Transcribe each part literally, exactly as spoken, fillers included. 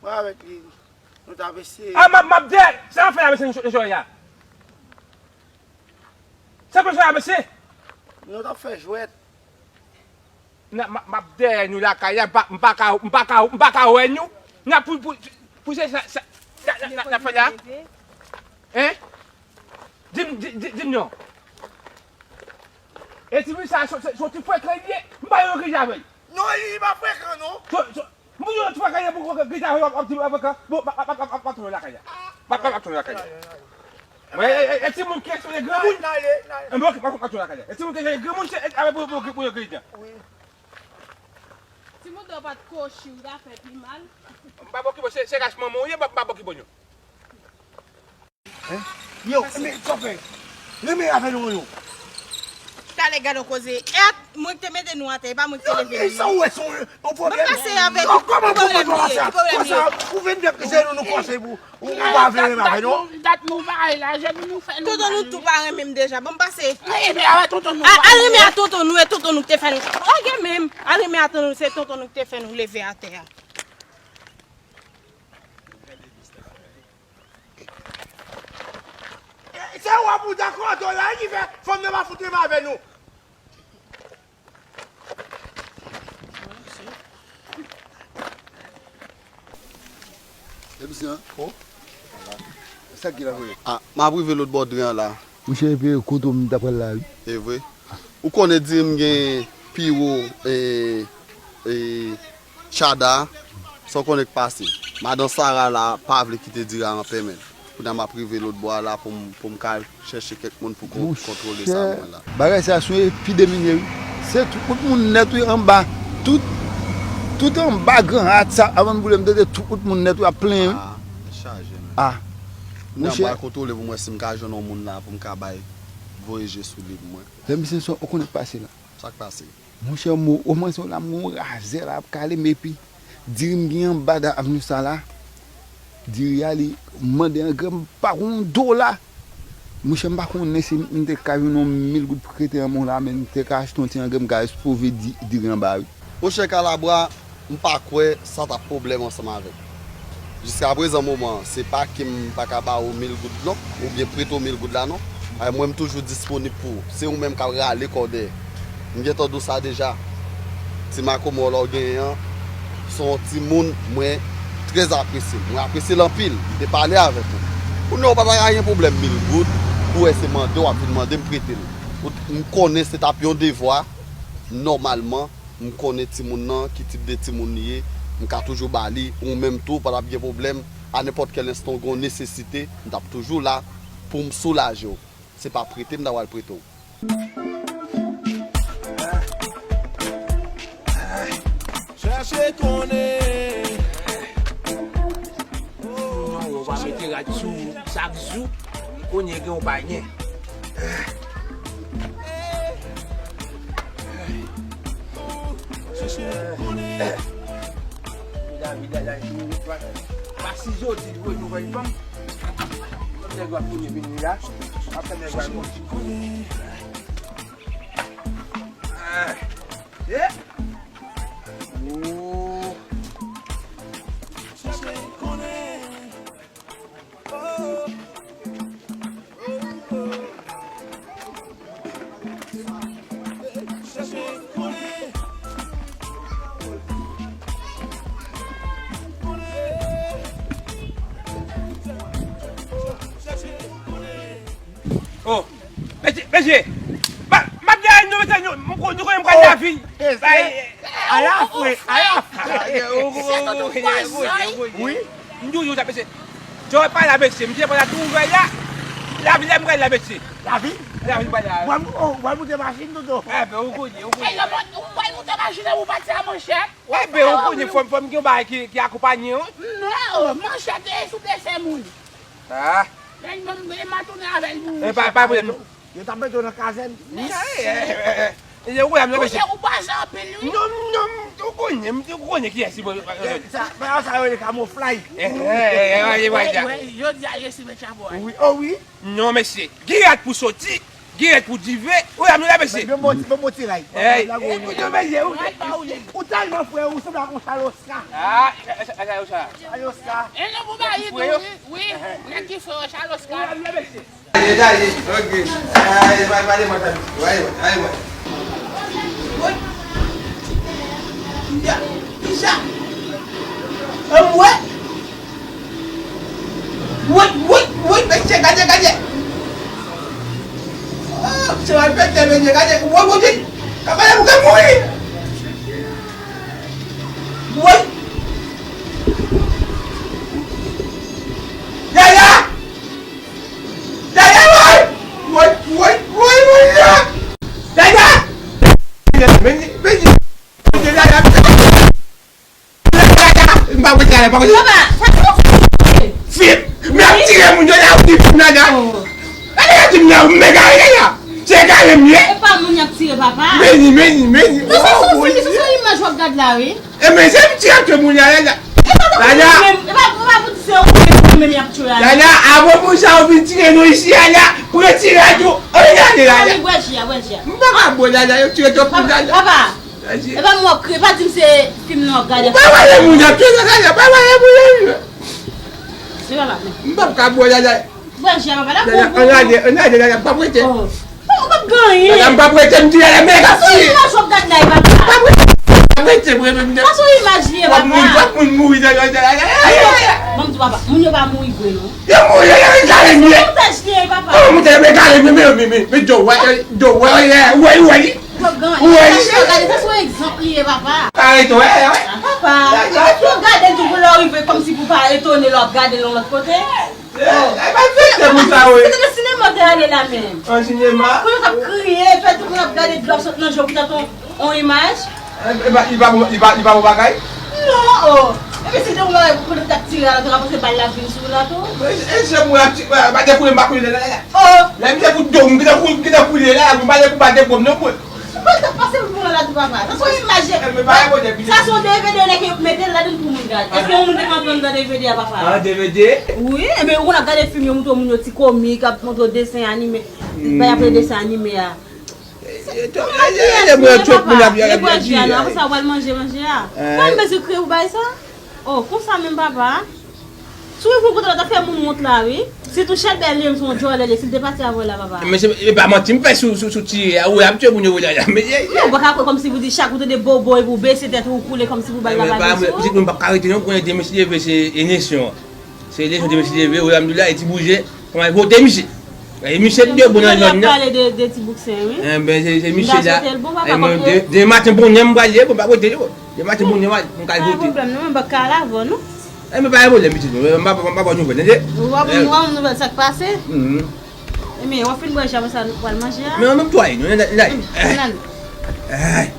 Mwen avèk li, nou t ap eseye. A, m ap, m ap dèyè! Sa w ap fè la, mesye, nan chòy a? Sa w ap fè la, mesye? Nou t ap fè jwèt. N ap, m ap, m ap dèyè nou lakay la, m pa, m pa ka, m pa ka, m pa ka wè nou. N ap pou, pou, pou se sa, sa, sa, sa, sa, sa fè la? Hein? Di m, di, di, di m non. E ti fi sa, se, se, se yon ti frekan li ye. M pa yon grij avè l. Non, li pa frekan, non. So, so, m pou yon ti frekan li ye pou grij avè l, w ap di m frekan. Bon, pa, pa, pa, pa, pa tounen lakay la. Pa, pa, pa tounen lakay la. Mwen, e, e, e ti moun ki ekspoze granmoun. N ale, n ale. E bon, pa, pa tounen lakay la. E ti moun ki ekspoze granmoun, se, e, avè pou, pou, pou yo grij la. Wi. Timoun yo pa t kochi, w ta fè pi mal. M pa okipe, se, se rach manman w ye, m pa, m pa okipe nou. Hein? Yo, men, sa w fè? Renmen avè nou, yo. Talè gade yon koze. E a, mwen ki te mete nou atè, e pa mwen ki te leve nou. Sa w wè, se yon, yon pwoblèm? Mwen pase avè nou. Kòman pwoblèm li ye? Ki pwoblèm li ye? Konsa, ou vin vle se nou, nou kòse pou, ou, ou pa vle renmen avè nou? Dat nou bay la, je nou fè nou. Tonton nou tou pa renmen m deja. Bon, m pase. Renmen avè tonton nou. Al renmen a tonton nou, e tonton nou ki te fè nou. Lage men m. Al renmen a tonton nou, se tonton nou ki te fè nou leve atè a. Se w ap ou dakò, Dola, ki fè fanm nan pa fout renmen avè nou. E misye an? O. Sa ki la vre? A, m ap rive lòt bò dren an la. Monchè, epi kote w m ta pral la, wi. E vre? Ou konnen di m gen pi wo, e, e, Chada, sa w konnen k pase? Madan Sara la pa vle kite Dira anpè, men. Kounye a m ap rive lòt bò a la pou m, pou m ka chèche kèk moun pou kon-, kontwole sa mwen la. Bagay sa sou epidemi li ye, wi. Se tout moun nèt, wi, anba. Tout, tout anba gran hat sa, avan boule m tande tout moun nèt, wi, ap plenyen, wi. A, chaje, men. A. Kounye a m pral kontwole pou m wè si m ka jwenn yon moun la, pou m ka bay, voye je sou li pou mwen. Lè misye sou, ou konnen k pase la. Sa k pase? Monchè, mo, o mwen se la, m gon razè la ap kale m, epi diri m gen anba dan avni sa la. Diri a, li mande angrè, m pa gon dola. Monchè, m pa konnen si m te ka jwenn yon mil goud prete an mwen la, men m te ka achte yon ti angrè, m ka espove di, diri anba, wi. Monchè Kalabwa, m pa kwè sa t ap pwoblèm ansanm avèk ou. Jiskaprezan moman an, se pa ke m pa ka ba ou mil goud non, oubyen prete w mil goud la non. Ay, mwen m toujou disponib pou ou. Se ou menm k ap rale kò dèyè. M gentan di w sa deja. Ti makomò la w genyen an, se yon timoun mwen trè apresye. Mwen apresye l anpil. M te pale avèk ou. Kounye a ou pa ta ka gen pwoblèm mil goud, pou wè se mande w ap vin mande m prete l. Ou, m konnen se t ap yon devwa, nòmalman. M konnen timoun nan, ki tip de timoun li ye, m ka toujou ba li, ou menm tou, pa t ap gen pwoblèm, a nenpòt kèl enstan w gen yon nesesite, m t ap toujou la pou m soulaje w. Se pa prete m ta pral prete w. Chèche konnen. Non, yo pa mete rad sou ou chak jou, kounye a gen ou pa gen. Pa si jodi, wi, nou wè fanm. Fanm nèg w ap tounen vin la. Ap fè nèg w ap tounen. Eh! Oh. Oh, mesye, mesye, m ap di nou, mesye, nou, nou konnen m pral lavi. Ala fre, ala fre. Wi. M di w sa, mesye. Jò pa la, mesye. M di w pa la tou ouvè la. Lavi la, m pral la, mesye. Lavi? Lavi, m pral la. W pral moute machin, Toto. Enben, ou konnen, ou konnen. Ou pral moute machin, ou pati a manchèt. Enben, ou konnen, fò m, fò m gen yon bagay ki, ki akonpanye, wi. Non, manchèt, e sou blese moun. Ah. Men, men, men, m a tounen avè l pou ou. E pa, pa pwoblèm. Yo t ap mete w nan kazèn. Mesye. Ou wè m nan, mesye. Ou pase anpil, wi. Non, non, ou konnen, ou konnen kiyès li. Sa, sa yo rele kamoflay. Jodi a, yo simen chapo a. Wi, o wi. Non, mesye. Gen rad pou soti. Gen pou dive. Wi, a nou la, mesye. Bon, bon, bon, bon ti ray. Ey, ou tèlman frè, ou sanble ak yon chal Oscar. Ah, chal Oscar. Chal Oscar. E non, pou mari tou, wi, wi. Nèg ki frè, chal Oscar. Wi, a nou la, mesye. Dale, dale. Ok. Ay, ay, ay, ay, ay. Woy. Ya, ya. Anmwey. Woy, woy, woy, mesye, gade, gade. Oh, se malfektè, mesye, gade. Woy, woy, woy. Kapab pou ka mouri. Woy. Yaya. Dada, woy! Woy, woy, woy, woy, la! Dada! Vini, vini, vini, dada! Dada! M pa wè dada, pa wè dada. Papa, sa se yon fim. Fim? Men ap tire moun yo la, ou di fim, dada. Oh. Dada, di m nan, m egare, dada. Se egare m ye. E pa moun y ap tire, papa. Vini, vini, vini. Non, se, se, se, se yon imaj w ap gad la, wi. E men se m ti ap tire moun la, la, la. E pa pou di se ou menm, e pa, e pa pou di se ou menm, ou menm y ap tire la. La, la, avan moun sa yo vin tire nou isi a, la, pou yo tire a tou. Ann gade la, la. Wi, bwè ji a, bwè ji a. M pa ka bwè la, la, yo tire twòp moun la, la. Papa, papa, e pa m w ap kriye, pa di m se fim nan w ap gade. Ou pa wè moun y ap tire la, la, pa wè moun yo. Se papa, men. M pa ka bwè la, la. Bwè ji a, papa, la, la, la, bon, bon. Ann gade, ann gade, la, la, m p ap rete. Oh. Bon, ou p ap gen anyen. Dada, m p ap rete, m di, dada, men, gad. Sa se yon imaj w ap gad la, papa. M p ap rete, m p ap rete, m p ap rete. Sa se yon imaj li ye, papa. Twòp moun, twòp moun mouri, dada, dada, dada. Bon, m di, papa, moun yo pa mouri vre, non. Yo mouri, yo, yo, egare m ye. Sa se montaj li ye, papa. Oh, montaj, men egare m ye, men, men, men, men, djo, wè, djo, wè, wè, wè, wè, wè. Ou p ap gen anyen. Wè. Sa se yon, gade, sa se yon egzanp li ye, papa. Arete, wè, wè. Papa, e pa pou w gade l tou pou lè w rive kòmsi pou w pa etone lè w ap gade l yon lòt kote. Eh, eh, pa fè tèt ou sa, wi. Se te nan sinema w te ale la menm. An sinema? Pou yo t ap kriye, fè tout moun ap gade dlo ap sot nan je w pou tande yon, yon imaj. Eh, eh, li pa bon, li pa, li pa bon bagay? Non, oh. Epi si l te bon bagay, pou kote t ap tire a, l ap panse bal la vin sou w la tou. E, e, se pou ap ti, pa, pa dekoule, m pa koule la, la, la. Oh. Lè m te fout do, m te fout, m te fout la, m pa dekoule, pa dekoule, non, mwen. Mwen t ap pase pou moun la tou, papa. Sa se yon imaj. Eh, men pa yon modèl videyo. Sa se yon D V D nèg yo mete ladan pou moun gade. Èske yon moun te konn pran nan D V D a, papa? Ah, D V D? Wi, enben ou konn ap gade fim yo montre moun yo ti komik, ap montre desen anime. Bay ap rele desen anime a. Eh, eh, to-, eh, eh, eh, mwen twòp moun ap, ap, ap, ap, ap, non, apre sa w pral manje, manje a. Eh. Mwen bezwen kriye pou bay sa. Oh, konsa menm, papa. Si w rive yon kote la, w ta fè moun wont la, wi. Sitou Chèlbè li menm se yon djòlè li, si l te pati avè w la, papa. Men se, e pa manti m fè sou, sou, sou ti a, ou ap tire moun yo la, la. Men, ye, ye. Non, ou pa ka kwè kòmsi pou di chak ou tande bobo epi w bese tèt ou, ou koule kòmsi pou bal la pa vin sou ou. Pitit mwen p ap ka rete non, konnen demen si Dye vle se eleksyon. Se eleksyon demen si Dye vle, wi, alhamdoulilah, e ti bouje, pou m al vote misye. E misye de bon nan zòn nan. Pale de, de ti bouksen, wi. Enben, se, se misye la. E mwen, de, demen maten bonnè m pral ye, pou m pa vote yo. Demen maten bonnè m, m kal vote. Pa gen pwoblèm, non, mwen pa ka la avè w, non. E men pa gen pwoblèm, pitit mwen. M pa, m pa, m pa ba w nouvèl, tande? Ou pa pou m ba w nouvèl sa k pase? Mhm. E men, w ap fin bwè ji a, apre sa, nou pral manje a? Men, menm twaye, nou, nan, nan. Nan. Ay.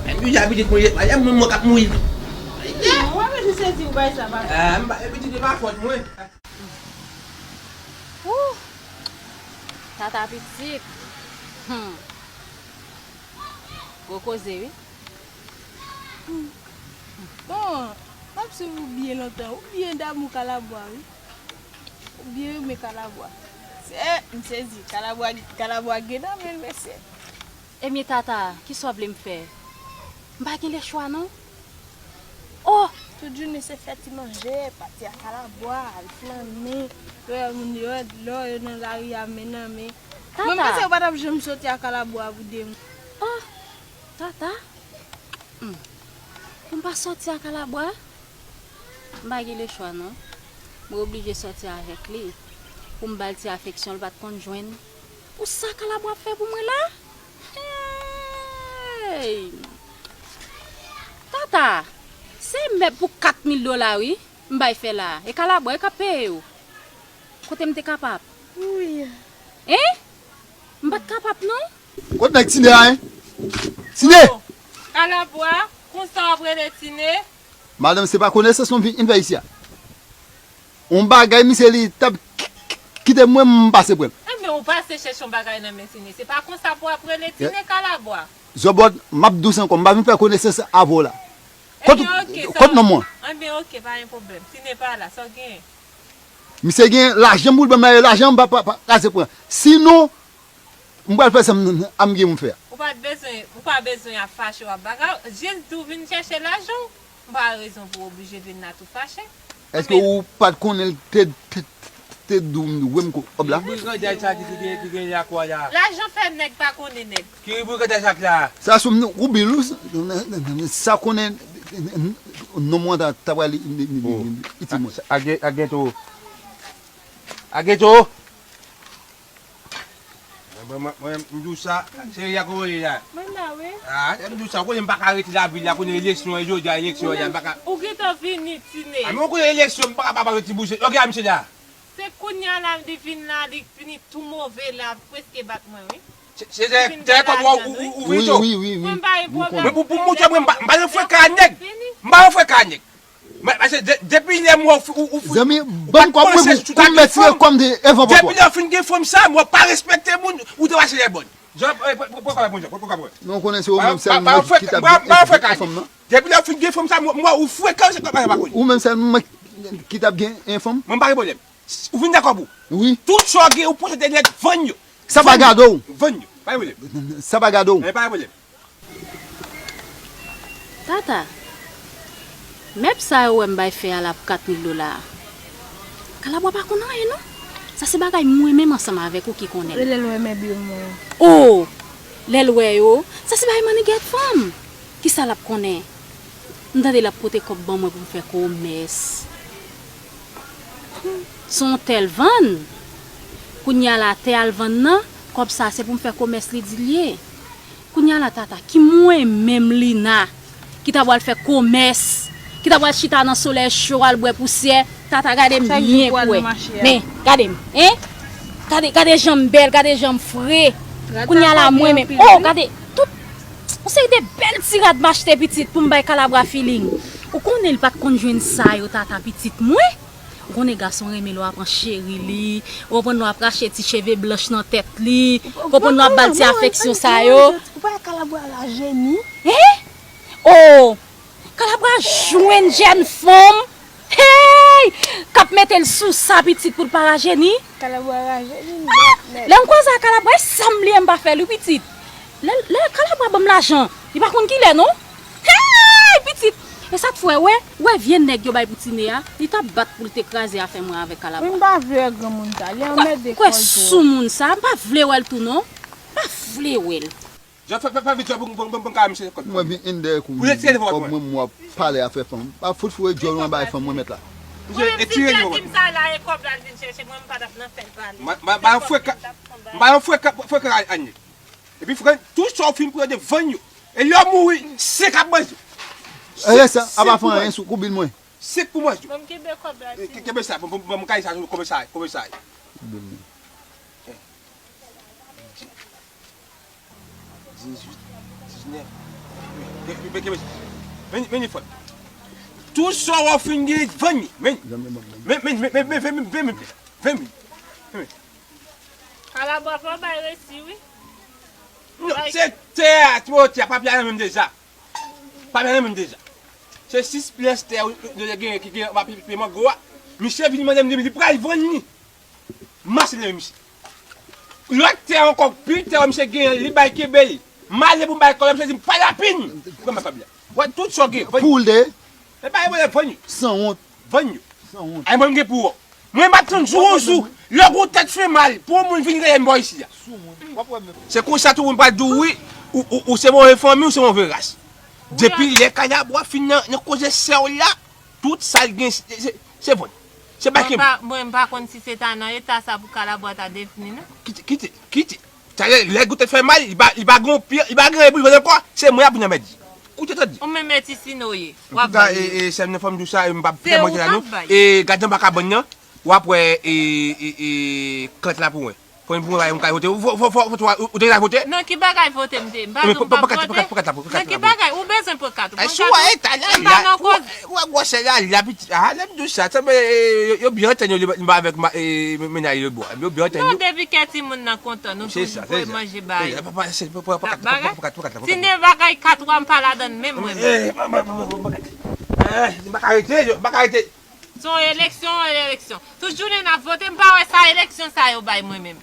Epi, ja, pitit mwen, ay, mwen, mwen k ap mouri. Non, w ap rete sezi w bay sa, papa. Ah, m pa, pitit, se pa fòt mwen. Ooh! Tata pitit. Hmm. Gwo koze, wi. Bon, m ap swiv ou byen lontan. Ou byen damou Kalabwa, wi. Ou byen renmen Kalabwa. Se, m sezi, Kalabwa, Kalabwa gen nan men l, mesye. Ebyen, Tata, kisa w vle m fè? M pa gen lechwa, non. Oh! Tout jounen se fè ti manje, pati a Kalabwa, al flannen, wè moun yo, wè dlo yo nan lari a men nan men. Tata! Mwen panse ou pa t ap janm soti a Kalabwa pou de moun. Oh! Tata? Hmm. Pou m pa sòti a Kalabwa? M pa gen lechwa non. Mwen oblije sòti avèk li. Pou m ba l ti afeksyon l pa t konn jwenn. Pou sa Kalabwa ap fè pou mwen la? Hey! Tata, se mèb pou kat mil dola wi, m bay fè la. E Kalabwa e k ap peye yo. Kote m te kapab? Wi. Hein? M pa t kapab non. Kot nèg Tine a, hein? Tine! Oh, Kalabwa, konsa w ap rele Tine? Madanm, se pa konesans nou vin fè isi a. On bagay, misye li t ap k-, k-, k-, kite mwen, m pase pran l. Enben, ou pase chèche yon bagay nan men Tine. Se pa konsa pou w ap rele Tine, Kalabwa. Zòbòt, m ap di w sa ankò, m pa vin fè konesans avè w la. Kot, enben, oke, kot nonm ou an? Enben, oke, pa gen pwoblèm. Tine pa la, sa w genyen? Misye gen lajan pou l ban m, lajan m pa, pa, pa kraze pran. Sinon, M pral fè sa m, a m gen pou m fè a. Ou pa t bezwen, ou pa bezwen ap fache w ap bagay. Jis di w vin chèche lajan w. M pa wè rezon pou w oblije vin la tou fache. Èske ou pa t konnen l te, te, te di w wè m kòb la? Ki brigandaj sa ki, ki, ki gen, ki gen la kwa la? Lajan fè nèg pa konnen nèg. Ki brigandaj sa k la? Sa sou m, ou bil ou, sa konnen non mwen ta, ta pral iti mwen. A gen, a gen tou. A gen tou. Mwen, mwen, mwen, m di w sa, se Ria k voye la. Mwen la wi. Ah, m di w sa, ou konnen m pa ka rete lavil la, konnen eleksyon, e jodi a eleksyon, m pa ka. Ou gentan vini, Tine. Ah, men ou konnen eleksyon, m pa ka pa rete bouche. Ok, a misye la. Se kounye a la, li vin la, li vini tou move la, preske bat mwen, wi. Se, se, se, se kòm ou, ou, ou vin tou. Wi, wi, wi. Mwen pa gen pwoblèm. Men pou, pou m montre mwen, m pa, m pa nan frekan nèg. M pa nan frekan nèg. Mwen, paske de, depi lè m wè w, ou, ou, ou, Zanmi, ou pa ban m t kòb mwen panse pou, sou pou m mèt tire kò m de evan pòt ou a. Depi lè w fin gen fanm sa, mwen pa respekte moun, ou te pase lè bòn. Jan, pran kòb la pou mwen, pran kòb la pou mwen. Men w konnen se ou menm sèlman ki t ap gen enfòm nan. Depi lè w fin gen fanm sa, mwen, mwen, ou frekan, se kòb la pa konn. Ou menm sèlman ki t ap gen enfòm. Mwen pa gen pwoblèm. Ou vin dakò pou. Wi. Tout sa w gen, ou pote de nèg, vann yo. Sa pa gade w. Vann yo. Pa gen pwoblèm. Sa pa gade w. Men pa gen pwoblèm. Tata, mèb sa yo wè m bay fè a la pou kat mil dola a. Kalabwa pa konn anyen non. Sa se bagay mwen menm ansanm avèk ou ki konnen l. Rele l wè mèb yo mwen. O! Lè l wè yo, sa se bagay mannigèt fanm. Kisa l ap konnen? M tande l ap pote kòb ban mwen pou m fè komès. Se yon tè l vann. Kounye a la, tè a l vann nan, kòb sa a se pou m fè komès li di l ye. Kounye a la, Tata, ki mwen menm, Lina, ki ta pral fè komès, ki ta pral chita nan solèy cho al bwè pousyè, Tata, gade m byen pou wè. Men, gade m, en? Gade, gade jan m bèl, gade jan m fre. Kounye a la, mwen menm, o, gade, tout yon seri de bèl ti rad m achte pitit pou m bay Kalabwa feeling. Ou konnen li pa t konn jwenn sa yo, Tata, pitit mwen? Ou konnen gason renmen lè w ap ancheri li, ou konprann lè w ap rache ti cheve blanch nan tèt li, ou konprann lè w ap ba l ti afeksyon sa yo. Ou pa wè Kalabwa rajeni? Hein? Oh! Kalabwa jwenn jèn fanm, hey! K ap mete l sou sa pitit pou l pa rajeni. Kalabwa rajeni nèt nèt. Lè m koze a Kalabwa, e sa m bliye m pa fè l wi pitit. Lè, lè Kalabwa ban m lajan, li pa konn kilè non. Hey! Pitit! E sa k fè, wè, wè vye nèg yo bay pou Tine a, li t ap bat pou l te kraze afè mwen avèk Kalabwa. Wi, m pa vle wè granmoun sa, li anmède kò l twòp. Kwè sou moun sa, m pa vle wè l tou non. M pa vle wè l. Jan fè, fè, fè vit fè pou, pou, pou, pou m ka wè misye kòb. Mwen vin endèyè kou. Ou retire l vòt mwen. Kòb mwen m w ap pale afè fanm. Pa fout foure djòl ou anba fanm mwen mèt la. Misye retire l vòt mwen. Mwen menm si m te di m sa la e kòb la l vin chèche mwen, m pa t ap nan fè l pale. M pa, m pa, m pa yon frekan, m pa yon frekan, frekan a, a nèg. Epi frè, tout sa w fin pran de vann yo. E lè w mouri, senk ap manje w. E rès la, a pa fè anyen sou kou bil mwen. Senk pou manje w. Ban m kenbe kòb la, Tine. Kenbe sa, ban m kay sa, konbyen sa, konbyen sa ye. Bil mwen. Dizuit, diznèf. Kenbe, kenbe sa. Men, men li fò. Tout sa w fin gen, vann li. Men, men, men, men, men, ven mil, ven mil, ven mil. Kalabwa fò bay resi wi. Non, se tè a, ti mo tè a, papye a nan men m deja. Papye a nan men m deja. Se sis pyès tè yo te genyen ki gen papye mango a. Misye vin mande m li, li pral vann li. M mache leve misye. Lòt tè ankò, pi tè misye genyen, li bay kenbe l. M ale pou m bay kòb la, misye di m pa lapèn. Pran papye a. Wè tout sa w gen, vann. Pou l de. E pa yon pwoblèm, vann yo. Sanwont. Vann yo. Sanwont. Ay mwen m gen pou wè w. Mwen m ap tann jou yon jou, lè w gon tèt fè mal, pou yon moun vin rele m bò isi a. Se konsa tou moun pral di w wi, ou, ou, ou se move fanmi, ou se move ras. Depi lè Kalabwa fin nan, nan koze sè w la, tout sa l gen se, se, se vann. Se bay kenbe. Mwen pa, mwen m pa konn si se ta nan eta sa pou Kalabwa ta devni non. Kite, kite, kite. Talè lè goute fè mal, li pa, li pa gen yon pye, li pa gen anyen pou l vann ankò, se mwen y ap vin anmède. Ou te tande? Ou menm e ti sino w ye, w ap bay yo. Antouka, e, e, sè m nan fò m di w sa, e m p ap fè manje la non. E gade anba kabann nan, w ap wè, e, e, e, kant la pou mwen. Fò m pou mwen bay yon kay vote. Fò, fò, fò, fò, ou te la vote? Nan ki bagay vote m te? M pa di w m p ap vote. Nan ki bagay? Ou bezwen pankat ou? Pankat ou? Ou pa nan koze. Ou wè gwosè la, la piti. A, lè m di w sa, tanmen, e, yo, yo byen antann yo, li, li pa avèk ma, e, mennaj Lebwa. Yo byen antann yo. Non, depi kè timoun nan kontan, nou toujou voye manje ba yo. Tine bagay katwa m pa ladann menm mwen menm. M pa ka rete, m pa ka rete. Se yon eleksyon, yon eleksyon. Tout jounen n ap vote, m pa wè sa eleksyon sa yo bay mwen menm.